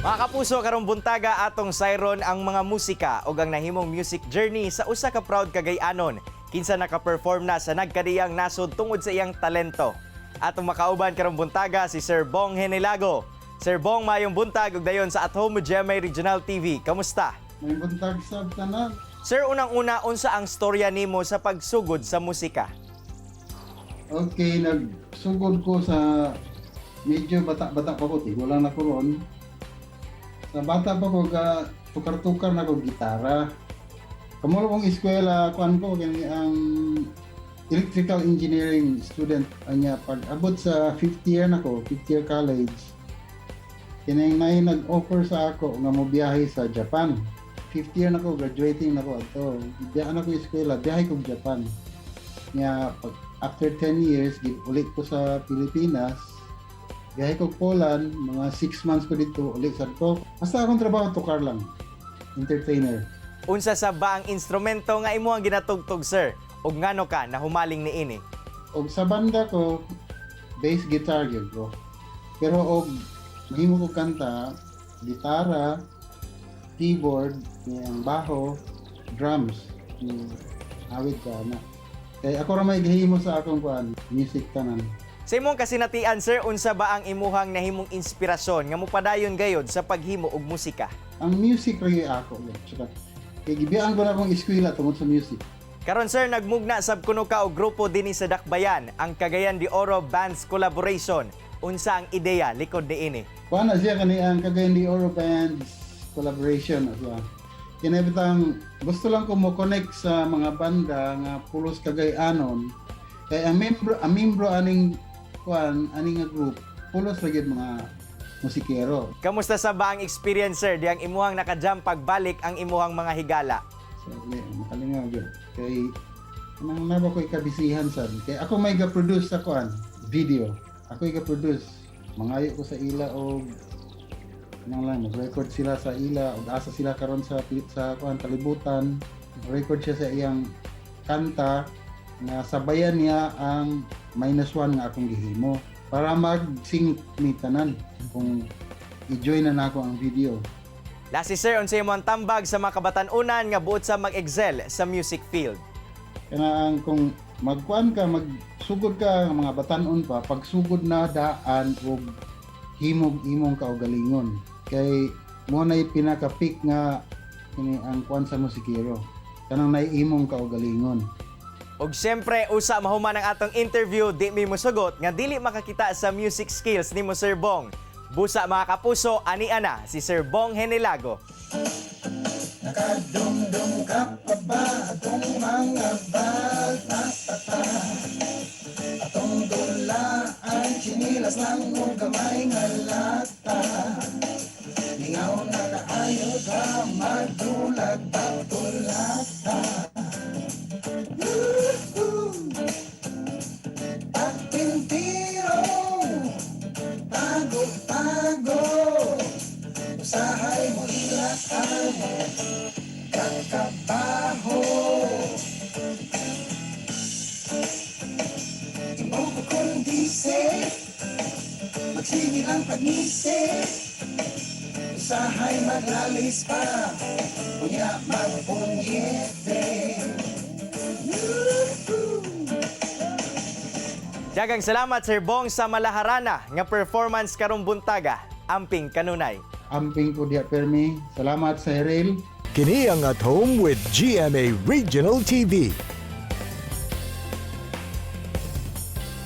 Mga kapuso, karong buntaga atong sayron ang mga musika ug ang nahimong music journey sa usa ka proud Cagayanon kinsa naka-perform na sa nagkadiyang nasod tungod sa iyang talento. Atong makauban karong buntaga si Sir Bong Henelago. Sir Bong, mayong buntag ug dayon sa At Home with GMA Regional TV. Kamusta? May buntag sab tanan. Sir, unang-una, unsa ang storya nimo sa pagsugod sa musika? Okay, nagsugod ko sa medyo bata-bata pa ko, tigulang na ko ron. Sa bata pa ko, ga, tukar-tukar na ko gitara. Kamulo kong eskwela, kuan ko, kani ang electrical engineering student anya. Pag abot sa fifth year na ko, fifth year college, kining nay nag-offer sa ako nga mobiyahe sa Japan. Fifth year na ko, graduating na ko ato. Biyaan ako eskwela, biyahe ko Japan. Nya pag after 10 years, ulit ko sa Pilipinas, biyahe ko Poland, mga 6 months ko dito, ulit sa ko. Basta akong trabaho, tukar lang. Entertainer. Unsa sa ba ang instrumento nga imo ang ginatugtog, sir? Ug ngano ka nahumaling niini? Og sa banda ko, bass guitar gyud ko. Pero og mahimo ko kanta, gitara, keyboard, ang baho, drums, ni awit ka na. Kay ako ra may gihimo sa akong kuan, music tanan. Sa imong kasinatian, sir, unsa ba ang imuhang nahimong inspirasyon nga mopadayon gayod sa paghimo og musika? Ang music ra gyud ako. Tsaka, kay gibiyaan ko na akong eskwela tungod sa music. Karon, sir, nagmugna sab kuno ka og grupo dinhi sa Dakbayan, ang Cagayan de Oro Bands Collaboration. Unsa ang ideya likod niini? Kuan na siya, kani ang Cagayan de Oro Bands Collaboration na siya. Kini bitang gusto lang ko mo connect sa mga banda nga pulos Cagayanon. Kay ang membro aning kuan aning nga group, pulos ra gyud mga musikero. Kamusta sa ba ang experience, sir, diyang imuhang nakajam pagbalik ang imuhang mga higala? So, makalingaw gyud. Kay anang naba ko'y kabisihan sad. Kay ako may ga-produce sa kuan video. Ako ga-produce. Mangayo ko sa ila og nang lang mag-record sila sa ila og asa sila karon sa kuan kalibutan. Record siya sa iyang kanta nga sabayan niya ang minus one nga akong gihimo para mag-sync ni tanan kung i-join na nako ang video. Lasi, sir, unsa imong tambag sa mga kabatan-unan nga buot sa mag-excel sa music field? Kana ang kung magkuan ka, magsugod ka nga mga batanon pa, pagsugod na daan og himog imong kaugalingon kay mo nay pinaka-peak nga kini ang kuan sa musikero, kanang nay imong kaugalingon. Ug siyempre, usa mahuman ang atong interview, di mi musugot nga dili makakita sa music skills nimo, Sir Bong. Busa, mga kapuso, ani ana si Sir Bong Henelago. Nakadumdum ka pa ba atong mga bata pa ta? Atong dulaan, tsinilas lang o gamay nga lata. Lingaw na kaayo ka, magdulag batulata. Woohoo! Patintiro, tago-tago, usahay mo ila ang kakabaho. Imo ko kundise, magsige lang pagngisi. Usahay maglalis pa, unya magpunyete. Woohoo! Daghang salamat, Sir Bong, sa malaharana nga performance karong buntaga. Amping kanunay. Amping ko diha permi. Salamat sa Heril. Kini ang At Home with GMA Regional TV.